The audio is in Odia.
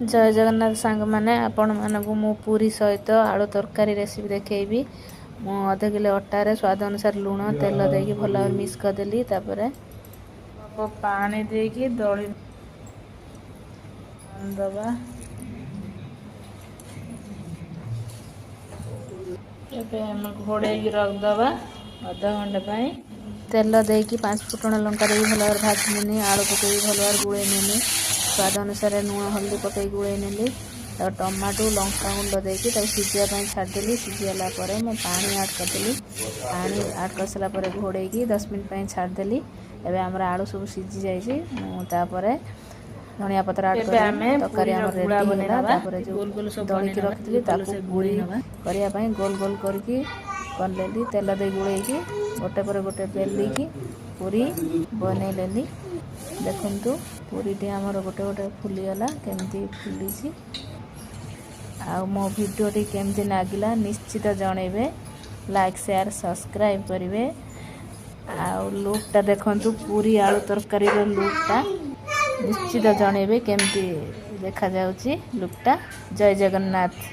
ଜୟ ଜଗନ୍ନାଥ ସାଙ୍ଗମାନେ, ଆପଣମାନଙ୍କୁ ମୁଁ ପୁରୀ ସହିତ ଆଳୁ ତରକାରୀ ରେସିପି ଦେଖେଇବି। ମୁଁ 0.5 କିଲୋ ଅଟାରେ ସ୍ୱାଦ ଅନୁସାରେ ଲୁଣ, ତେଲ ଦେଇକି ଭଲ ଭାବରେ ମିକ୍ସ କରିଦେଲି। ତାପରେ ଅଳ୍ପ ପାଣି ଦେଇକି ଦଳି ଦବା। ଏବେ ଆମେ ଘୋଡ଼େଇକି ରଖିଦେବା ଅଧଘଣ୍ଟା ପାଇଁ। ତେଲ ଦେଇକି ପାଞ୍ଚ ଫୁଟଣ ଲଙ୍କା ଦେଇକି ଭଲ ଭାବରେ ଭାଜି ନେଲି। ଆଳୁ ପକେଇକି ଭଲ ଭାବରେ ଗୋଳେଇ ନେଲି। ସ୍ୱାଦ ଅନୁସାରେ ଲୁଣ, ହଳଦୀ ପକେଇକି ଗୋଳେଇ ନେଲି। ତାପରେ ଟମାଟୋ, ଲଙ୍କା ଗୁଣ୍ଡ ଦେଇକି ତାକୁ ସିଝିବା ପାଇଁ ଛାଡ଼ିଦେଲି। ସିଝିଗଲା ପରେ ମୁଁ ପାଣି ଆଡ଼୍ କରିଦେଲି। ପାଣି ଆଡ଼୍ କରିସାରିଲା ପରେ ଘୋଡ଼େଇକି 10 ମିନିଟ୍ ପାଇଁ ଛାଡ଼ିଦେଲି। ଏବେ ଆମର ଆଳୁ ସବୁ ସିଝି ଯାଇଛି। ମୁଁ ତାପରେ ଧନିଆ ପତ୍ର ଆଡ଼୍ ଏବେ କରିଦେଲି। ଆମେ ତରକାରୀ ପୁରୀର ଆମର ଗୁଳା ରେଡ଼ି ବନେଇ ହେଇଗଲା। ନେବା। ତାପରେ ଯେଉଁ ଗୋଲ ଗୋଲ ସବୁ ବନେଇ ଦଳିକି ନେବା, ରଖିଥିଲି, ତାକୁ ଭଲସେ ପୁରୀ ଗୋଳେଇ ନେବା। କରିବା ପାଇଁ ଗୋଲ ଗୋଲ କରିକି କରିନେଲି। ତେଲ ଦେଇ ଗୋଳେଇକି ଗୋଟେ ପରେ ଗୋଟେ ବେଲିକି ପୁରୀ ବନେଇନେଲି। ଦେଖନ୍ତୁ, ପୁରୀଟି ଆମର ଗୋଟେ ଗୋଟେ ଫୁଲିଗଲା, କେମିତି ଫୁଲିଛି। ଆଉ ମୋ ଭିଡ଼ିଓଟି କେମିତି ଲାଗିଲା ନିଶ୍ଚିତ ଜଣେଇବେ। ଲାଇକ୍, ସେୟାର, ସବସ୍କ୍ରାଇବ୍ କରିବେ। ଆଉ ଲୁକ୍ଟା ଦେଖନ୍ତୁ, ପୁରୀ ଆଳୁ ତରକାରୀର ଲୁକ୍ଟା ନିଶ୍ଚିତ ଜଣେଇବେ, କେମିତି ଦେଖାଯାଉଛି ଲୁକ୍ଟା। ଜୟ ଜଗନ୍ନାଥ।